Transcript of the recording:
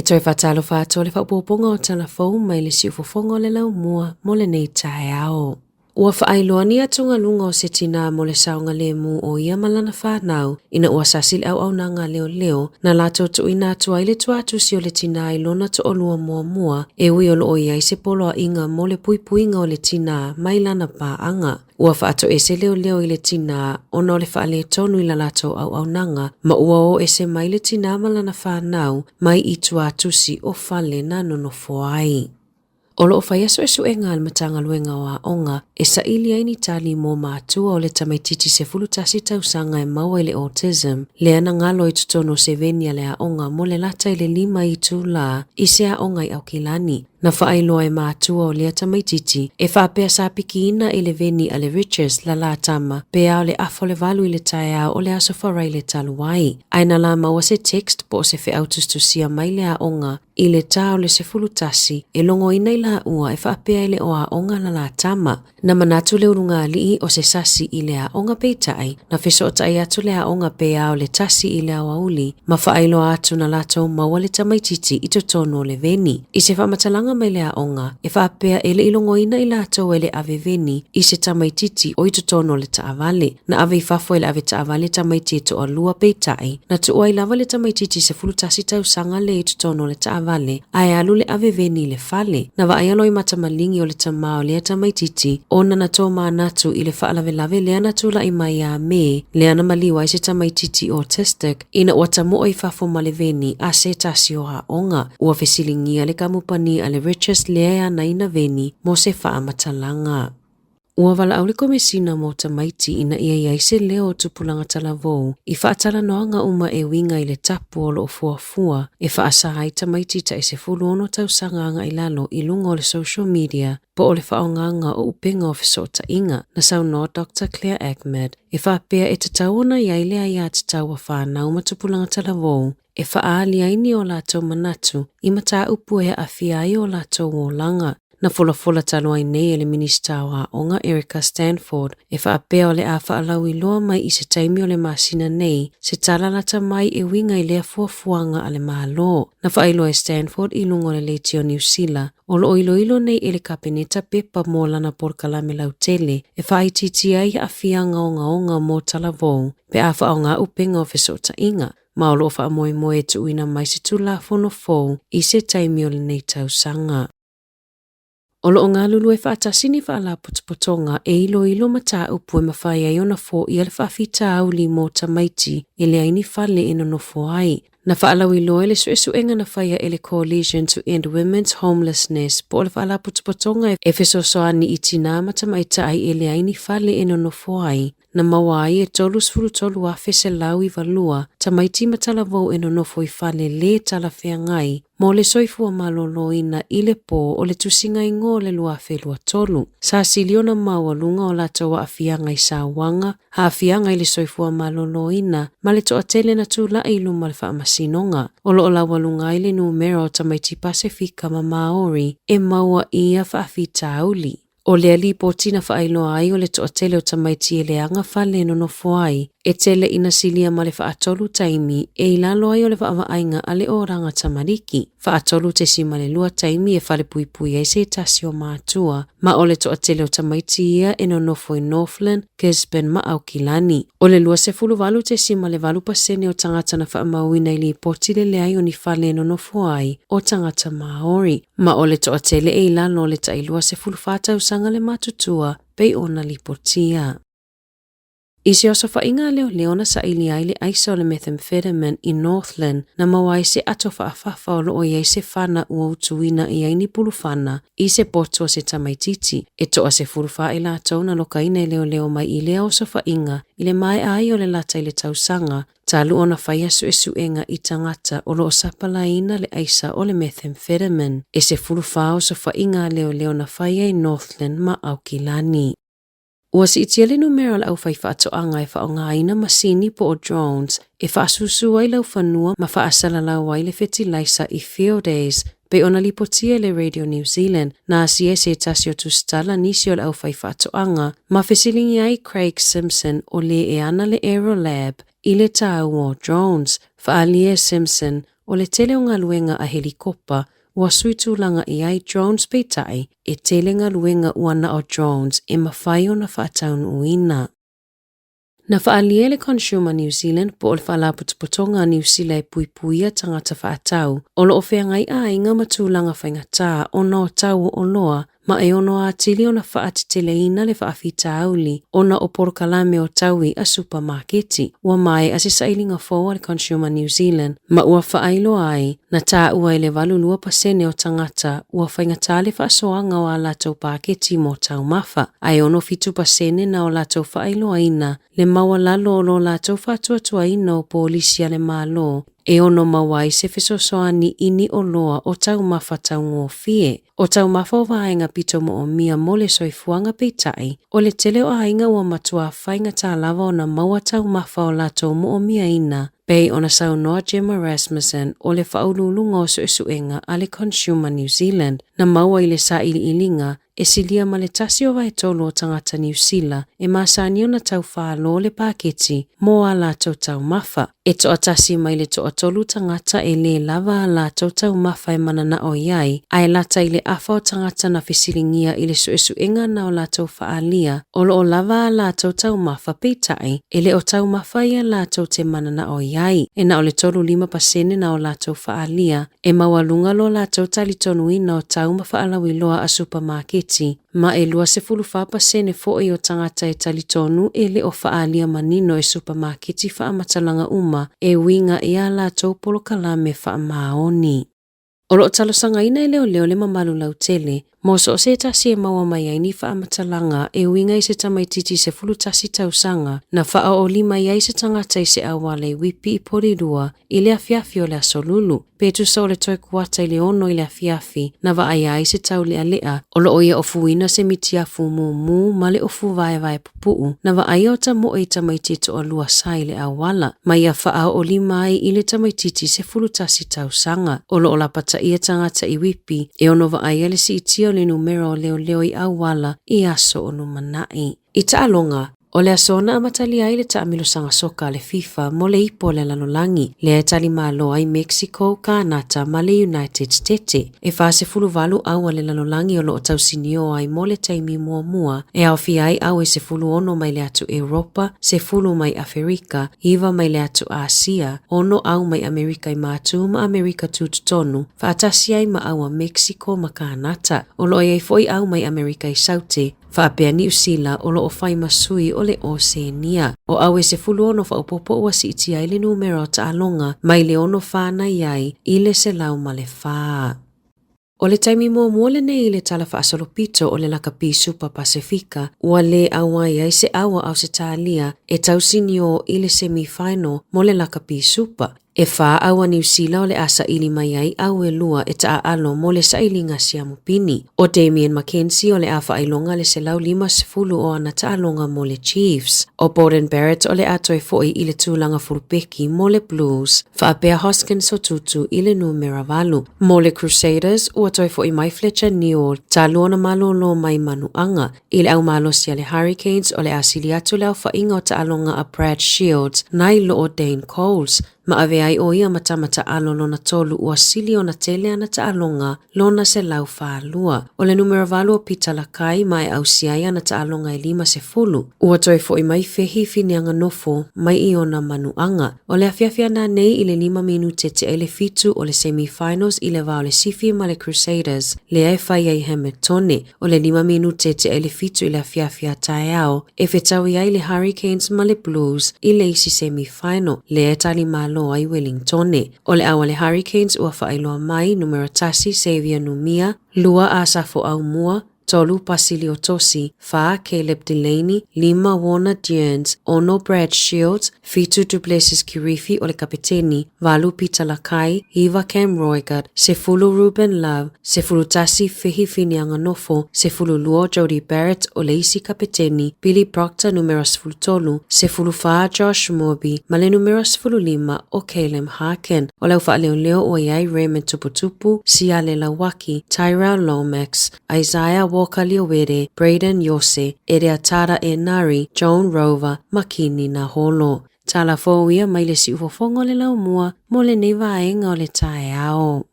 E toe faatalofa atu o le faaopoopoga o tala fou mai le siufofoga o le laumua mo lenei taeao. Ua faailoa ni atugaluga o se tinā mo le saogalēmū o ia ma lana whānau ina ua sasi le auaunaga a leoleo na latou tuuina atu ai le tuatusi o le tinā i lona toʻolua muamua e ui o loo i ai se poloaiga mo le puipuiga o le tinā mai lana paaga. Ua faatoese leoleo i le tinā ona o le faaletonu i la latou auaunaga ma ua o ese mai le tinā ma lana whānau mai i tuatusi o fale na nonofo ai. O loo faia suesuega a le Matagaluega o Aoga e saili ai ni tali mo matua o le tamaititi 11 tausaga e maua i le autism, lea na galo i totonu o se veni a le aoga mo le lata i le 5 itulā i se aoga i Aukilani. Na faailoa e matua o lea tamaititi e faapea sa pikiina i le veni a le Riches la la tama pe a o le afa o le 8 i le taeao o le aso Faraile talu ai. Ae na la maua se text po o se feau tusitusia mai le aoga i le tā o le 11 e logoina i laua e faapea e le o aoga la la tama. Na manatu le ulugalii o se sasi i le aoga peitai, na fesootai atu le aoga pe a o le 1 i le aoauli, ma faailoa atu na latou maua le tamaititi i totonu o le veni. I se faamatalaga mai le aoga, e faapea e le i logoina i latou e le ave veni i se tamaititi o i totonu o le taavale. Na ave i fafo e le ave taavale tamaiti e toalua peitai, na tuu ai lava le tamaititi 11 tausaga le i totonu o le taavale, ae alu le ave veni i le fale. Na vaaia loimata maligi o le tamā o lea tamaititi, ona na tomanatu i le faalavelave lea na tula'i mai ia Me, lea na maliu ai se tamaititi autistic, ina ua tamo'o i fafo ma le veni a se tasi o aoga. Ua fesiligia le kamupani a le Riches lea e anaina veni mo se faamatalaga. Ua valaau le Komesina mo Tamaiti ina ia i ai se leo o tupulaga talavou i faatalanoaga uma e uiga i le tapu o loo fuafua e faasā ai tamaiti ta'i 16 tausaga agai lalo i luga o le social media po o le faaaogaga o upega o fesootaiga. Na saunoa Dr Claire Ahmed e faapea e tatau ona i ai le aiatatau a whānau ma tupulaga talavou e faaali ai ni o latou manatu i mataupu e aafia ai o latou olaga. Na folafola talu ai nei e le Minisita o Aoga Erica Stanford e faapea o le a faalauiloa mai i se taimi o le masina nei se tala lata mai e uiga i lea fuafuaga a le Malo. Na faailoa e Stanford i luga o le leitio Niu Sila o loo iloilo nei e le Kapeneta pepa mo lana polokalame lautele e faaitiitia ai aafiaga ogaoga mo talavou pe a faaaoga upega o fesootaiga ma o loo faamoemoe e tuuina mai se Tulafono fou i se taimi o lenei tausaga. O loo galulue faatasi ni faalapotopotoga e iloilo mataupu e mafai ai ona foia le faafitauli mo tamaiti e leai ni fale e nonofo ai. Na faalauiloa e le suesuega na faia e le Coalition to End Women's Homelessness po o le faalapotopotoga e fesoasoani i tinā ma tamaitai e leai ni fale e nonofo ai, na maua ai e 33,192 tamaiti ma talavou e nonofo i fale lē talafeagai mo le soifua malōlōina i le pō o le tusiga igoa o le 2023. Sa sili ona maualuga o latou aafiaga i sauaga, aafiaga i le soifua malōlōina ma le toatele na tula'i i luma o le faamasinoga. O loo laualuga ai le numera o tamaiti Pasefika ma Māori e maua i ia faafitauli. O lea lipoti na faailoa ai o le toatele o tamaiti e leaga fale e nonofo ai, e tele ina silia ma le faatolu taimi e i lalo ai o le vaavaaiga a le Oranga Tamariki, 3.2 taimi e falepuipui ai se tasi o matua, ma o le toatele o tamaiti ia e nonofo i Northland, Gisborne ma Aukilani. O le 28.8% o tagata na faamauina i lipoti le leai o ni fale e nonofo ai o tagata Māori, ma o le toatele e i lalo o le tai 24 tausaga le matutua pei ona lipotia. I se osofaiga a leoleo na saili ai le aisa o le methamphetamine i Northland na maua ai se ato faafafa o loo i ai se fana ua utuina i ai ni pulufana i se poto o se tamaititi. E toasefulufa i latou na lokaina e leoleo mai i lea osofaiga i le maea ai o le lata i le tausaga talu ona faia suesuega i tagata o loo sapalaina le aisa o le methamphetamine. E 14 osofaiga a leoleo na faia i Northland ma Aukilani. Ua siitia le numera o le aufaifaatoaga e faaaogaina masini po o drones e faasusū ai laufanua ma faasalalau ai le fetilaisa i Fieldays. Pei ona lipotia e le Radio New Zealand, na asia e se tasi o tusitala nisi o le aufaifaatoaga ma fesiligia ai Craig Simpson o le e ana le Aerolab i le taua o drones. Faaalia e Simpson o le tele o galuega a helikopa ua sui tulaga i ai drones peitai e tele galuega ua na o drones e mafai ona faataunuuina. Na faaalia e le Consumer New Zealand po o le Faalapotopotoga a Niu Sila e Puipuia Tagata Faatau o lo o feagai aiga ma tulaga faigata ona o tau o oloa ma e ono atili ona faateteleina le faafitauli ona o polokalame o taui a supamaketi. Ua maea se sailiga fou a le Consumer New Zealand ma ua faailoa ai na taua i le 82% o tagata ua faigata le faasoaga o a latou paketi mo taumafa, ae 67% na o latou faailoaina le maualalo o lo latou faatuatuaina o polisi a le Malo e ono maua ai se fesoasoani i ni oloa o taumafa taugofie. O taumafa o vaega pito moomia mo le soifuaga peitai, o le tele o aiga ua matua faigata lava ona maua taumafa o latou moomiaina pei ona saunoa Gemma Rasmussen o le faauluuluga o suesuega a le Consumer New Zealand na maua i le sailiiliga e silia ma le tasi o vaetolu o tagata Niu Sila e masani ona taufālō le paketi mo a latou taumafa. E toatasi mai le toatolu tagata e lē lava a latou taumafa e mananao i ai, ae lata i le afa o tagata na fesiligia i le suesuega na o latou faaalia o lo o lava a latou taumafa peitai e le o taumafa ia latou te mananao i ai. E na o le 35% na o latou faaalia e maualuga lo latou talitonuina o tau ma faalauiloa a supamaketi, ma e 24% foi o tagata e talitonu e le o faaalia manino e supamaketi faamatalaga uma e uiga i a latou polokalame faamaoni. O lo o talosagaina e leoleo le mamalu lautele mo so o se tasi e maua mai ai ni faamatalaga e uiga i se tamaitiiti 11 tausaga na faaooli mai ai se tagata i se auala i Uipi i Porirua i le afiafi o le Aso Lulu, pe tusa o le toe kuata i le 6 i le afiafi na vaaia ai se taulealea o lo o ia ofuina se mitiafu mumu ma le ofu vaevae pupuu na vaaia o tamoe i tamaiti e toalua sa i le auala ma ia faaoolima ai i le tamaitiiti 11 tausaga. O lo o lapataia tagata i Uipi e ono vaaia le siitia o le numera o leoleo i auala i aso o lumanai. I taaloga, o le aso na amatalia ai le taamilosaga soka a le FIFA mo le ipo o le lalolagi, lea e talimalo ai Mexico, Kanata ma le United State. E 48 au a le lalolagi o lo o tausinio ai mo le taimi muamua, e aofia ai au e 16 mai le atu Europa, 10 mai Aferika, 9 mai le atu Asia, 6 au mai Amerika i Matu ma Amerika Tutotonu, faatasi ai ma au a Mexico ma Kanata. O lo o i ai foi au mai Amerika i Saute, faapea Niu Sila o lo o fai ma sui o le Oseania. O au e 16 faaopoopo ua siitia ai le numera o taaloga mai le 64 na i ai i le 104. O le taimi muamua lenei i le tala faasolopito o le lakapi Supa Pasefika ua lē auai ai se au a Ausetalia e tausinio i le semi-final mo le lakapi Supa. E whā au a Niu Sila o le a saili mai ai au e lua e taaalo mo le sailiga siamupini. O Damian McKenzie o le a faailoga le 150 o ana taaloga mo le Chiefs. O Beauden Barrett o le a toe foi i le tulaga fulupeki mo le Blues. Faapea Hoskins Sotutu i le numera 8. Mo le Crusaders, ua toe foi mai Fletcher Newell talu ona malōlō mai manuaga. I le aumalosi a le Hurricanes o le a sili atu le aofaiga o taaloga a Brad Shields nai lo o Dane Coles, ma ave ai o ia ma tama taalo lona tolu ua sili ona tele ana taaloga lona 142. O le numera 8 o Pita Lakai ma e ausia ai ana taaloga e 50. Ua toe foi mai Fehi Fineanganofo mai i ona manuaga. O le afiafi ana nei i le 5 minute tea i le 7 o le semi-finals i le va o le Sifi ma le Crusaders, lea e fai ai Hamiltone. O le 5 minute tea i le 7 i le afiafi a taeao e fetaui ai le Hurricanes ma le Blues i le isi semi-final lea e talimalo ai Wellingtone. O le au a le Hurricanes ua faailoa mai numera 1 Xavier Numia, 2 Asafo Aumua, 3 Basilio Tosi, 4 Caleb Delaney, 5 Warner Dearns, 6 Brad Shields, 7 Du Plessis Kirifi o le kapeteni, 8 Peter Lakai, 9 Cam Roigard, 10 Ruben Love, 11 Fehi Fineanganofo, 12 Jody Barrett o le isi kapeteni, Billy Proctor numera 13, 14 Josh Moorby ma le numera 15 o Caleb Harkin. O le au faaleoleo ua i ai Raymond Tuputupu, Siale Lauaki, Tyrell Lomax, Isaiah Walker Leawere, Brayden Iose, Ereatara Enari, Joan Rover ma Kini Naholo. Tala fou ia mai le siufofoga o le laumua mo lenei vaega o le taeao.